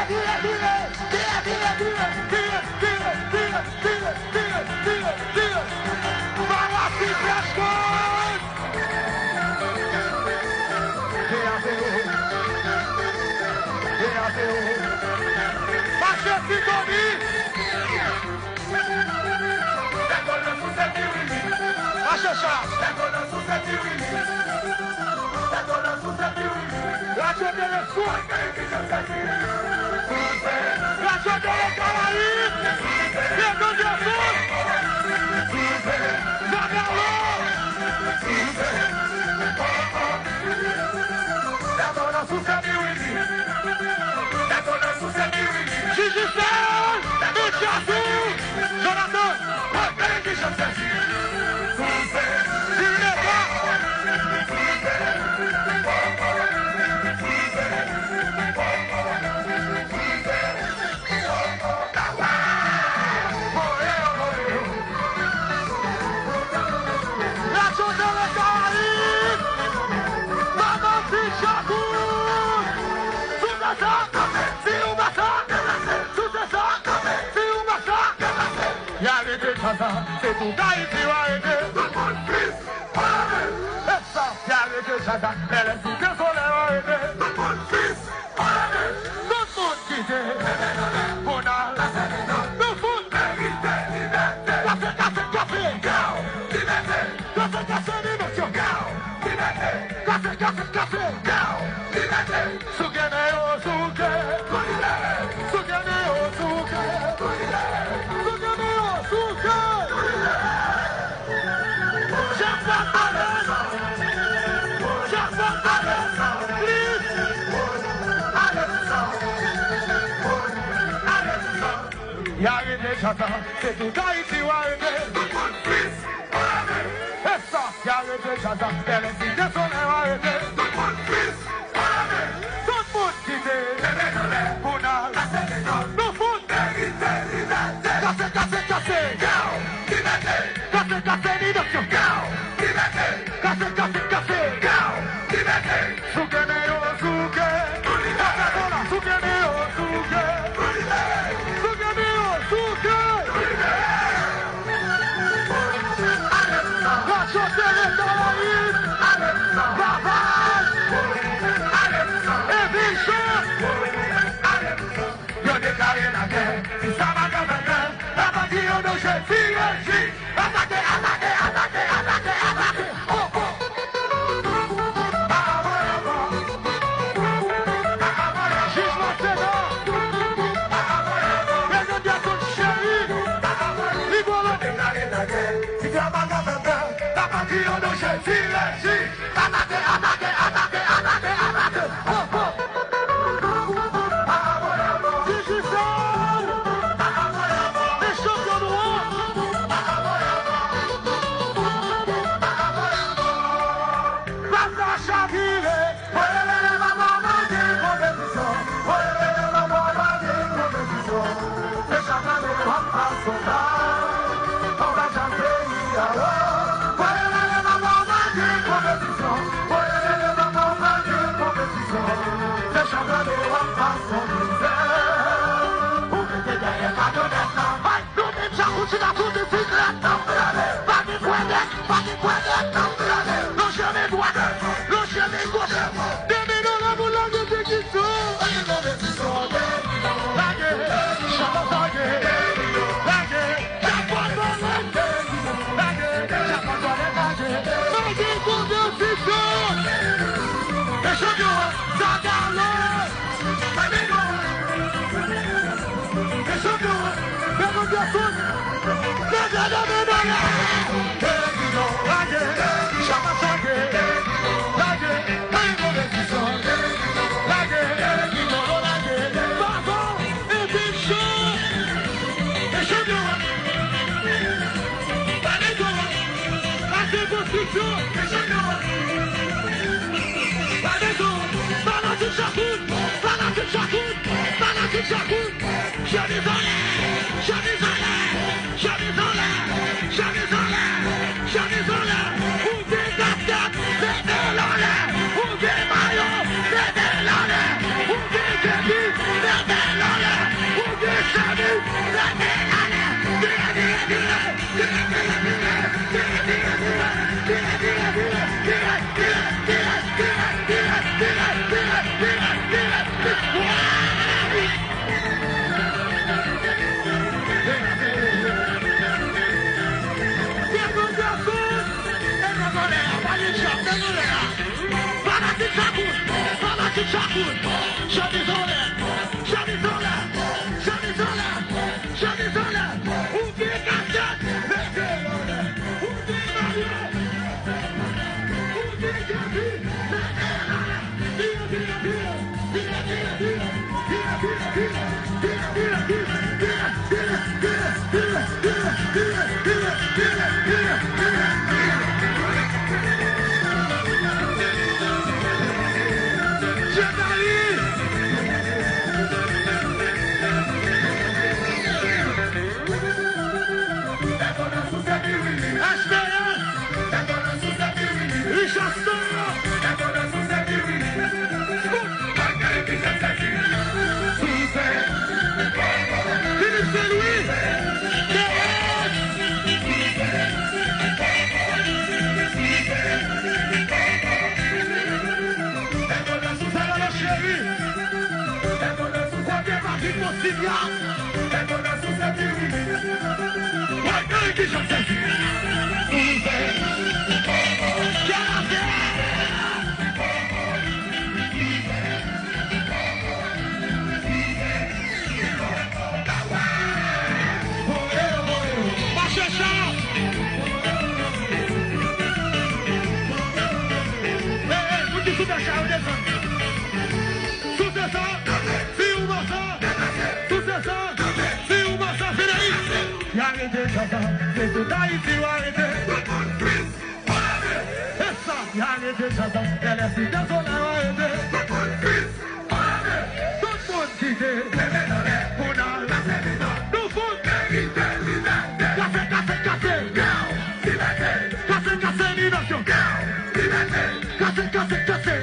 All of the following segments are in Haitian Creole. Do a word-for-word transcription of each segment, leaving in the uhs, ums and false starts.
Tire, tire, tire, tire, tire, tire, tire, tire, tire, tire, tire, tire, tire. Parati Fresh Boys! De a zewo. De a zewo. Mache Titoni! Mache Cha! Radyo Tele Sou! Radyo Tele Karayib! Tele Sou! Zagalo! Digicel! Michasou! Jonathan! Dirleka! Radyo Tele Karayib! Madan Ti Chakout! Sou sa sa! Si ou pa sa! Sou sa sa! Si ou pa sa! Y arete djaz la, se tout Ayiti w arete. Tout moun fis, anleve! E sa, y arete djaz la, L S I dezole w arete. Tout moun fis, anleve! Tout moun kite, pou n al, nou fout. Verite, libète. Kase, kase, kase. Kase, kase, libèsyon. Kase, kase, kase. Souke men yo, souke. Souke men yo, souke. Souke men yo, souke. Jackpot ale! Jackpot ale! Please! Y arete djaz la, se tout Ayiti w arete. Tout moun fis, anleve! E sa, y arete djaz la, L S I dezole w arete. Tout moun fis, anleve! Tout moun kite, leve nan lè, pou n al, kase dezòd, nou fout, verite, libète, kase, kase, kase, kase, kase, libète, kase, kase, kase, kase, souke men yo, souke, souke men yo, souke, souke men yo, souke. Radyo Tele Karayib, Babay, Evichon. Yo deklare lagè, si sa pa ka fèt, la pati yo danje, tire, tire. Atake, atake, atake, atake, atake. Oh, oh. Jijman Sena, Reverend Gerson Chéry, Rigolo. Deklare lagè, si sa pa ka fèt, la pati yo danje, tire, tire. Atake, atake, atake, atake, atake. Ho, ho. Digicel e chanpyon nou an. Baz la chavire. Voye leve manman, pa gen konpetisyon. Voye leve manman, pa gen konpetisyon. Se chak ane w ap pase sa. Anba chak peyi a, oh. Voye leve manman, pa gen konpetisyon. Voye leve manman, pa gen konpetisyon. Se chak ane w ap pase mizè. Ou rete dèyè kamyonèt la. Ay, nou menm jan kout chita sou bisiklèt. Pa gen kwè nèg, pa gen kwè nèg. Lonje men dwat, lonje men goch. Demen nan la pou lage te ki sou. Lage, chapa lage, lage, chapa lage, lage, chapa lage, lage. Lage konpetisyon. E chanpyon an, Zagalo. Lage, lage, lage, lage, lage. Lage, lage, lage, lage, lage, Baba, epi chan, e chanpyon an. Lage konstriksyon, e chanpyon an. Lage konstriksyon, fanatik Chakout, fanatik Chakout, fanatik Chakout. Chemiz anlè, chemiz anlè, chemiz anlè, chemiz anlè, chemiz anlè. Ou gen kaskèt, mete l anlè. Ou gen mayo, mete l anlè. Ou gen kepi, mete l Fanatik Chakout, fanatik Chakout, chemiz anlè, chemiz anlè, chemiz anlè, chemiz anlè, ou gen kaskèt, mete l anlè, ou gen mayo, ou gen javi, mete l anlè, tire, tire, tire. Richardson! Philippe Saint-Louis! K H! Salala cheri! Kote Patrick Monsignat? Bagay ki jan sezi! Kè la fè! Mache chan! Ey, ey, moun ki sou tè chan yo desann. Sou tè sa, si ou pase, sou tè sa, si ou pase, Federic. Y arete djaz la, se tout Ayiti yo arete. E sa, y arete djaz la, L S I Désole arete. Tout moun kite, pou n al, nou fout. Kase, kase, kase. Kase, kase, liberasyon. Kase, kase, kase.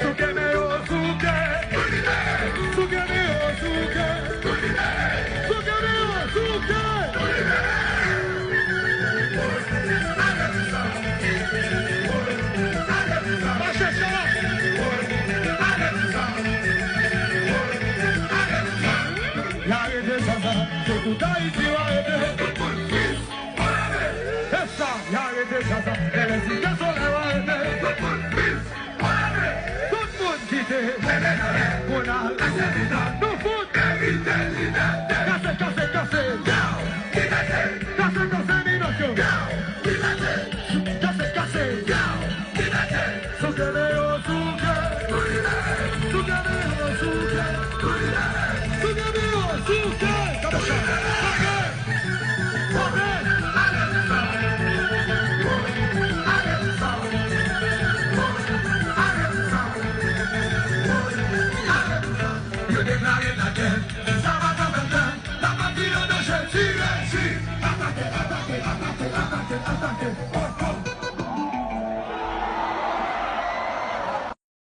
Souke men yo, souke. Souke men yo, souke. Souke men yo, souke. Mache chan! Y arete djaz la, se tout Ayiti yo arete. E sa, y arete djaz la.